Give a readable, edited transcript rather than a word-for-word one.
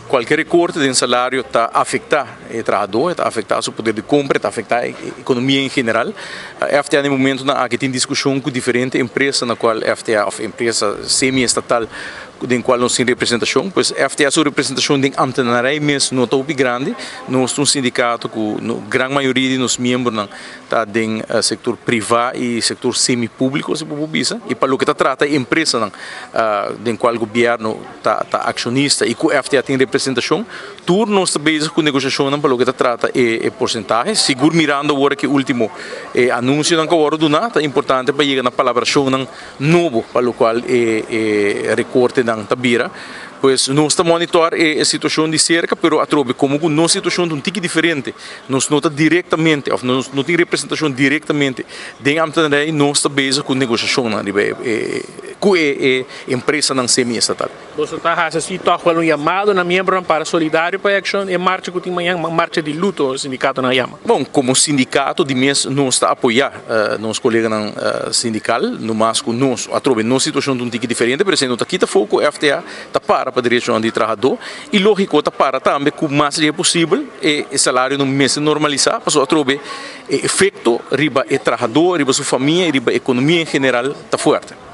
Kualke rekorte den salario ta afektá e trahadó, e ta afektá su poder di kompra, e ta afektá e ekonomia en general. FTA na e momentunan aki tin diskushon ku diferente empresa na kual FTA òf empresa semi-estatal den kual nos tin representashon. Pues FTA su representashon den ambtenarij mes no ta hopi grandi. Nos ta un sindikato ku gran mayoria di nos miembronan ta den sektor privá i sektor semi-públiko si bo por bisa. I pa loke ta trata e empresanan den kual gobièrnu ta ta akshonista i ku FTA tin representashon, tur nos ta bezig ku negoshashonnan pa loke ta trata e e porsentahe. Sigur mirando awor aki último e anunsionan ku a wòrdu duná, ta importante pa yega na palabrashonnan nobo pa lokual e e rekortenan ta bira. Pues nos ta monitor e e situashon di serka, pero atrobe komo ku nos situashon ta un tiki diferente, nos no ta direktamente òf nos no tin representashon direktamente den ambtenarij, nos ta bezig ku negoshashonnan riba e e ku e e Empresanan semi-estatal. Boso ta hasi si tòg wèl un yamado na miembronan para solidario pa e akshon, e marcha ku tin mañan, marcha di luto sindikatonan a yama. Bon, komo sindikato di mes nos ta apoyá nos koleganan sindikal, no mas ku nos atrobe nos situashon ta un tiki diferente, pero esei no ta kita afó ku FTA ta para pa derechonan di trahadó i lógiko ta para tambe ku mas lihé posibel e salarionan mester normalisá pasobra atrobe e efekto riba e trahadó, riba su famia i riba ekonomia en general ta fuerte.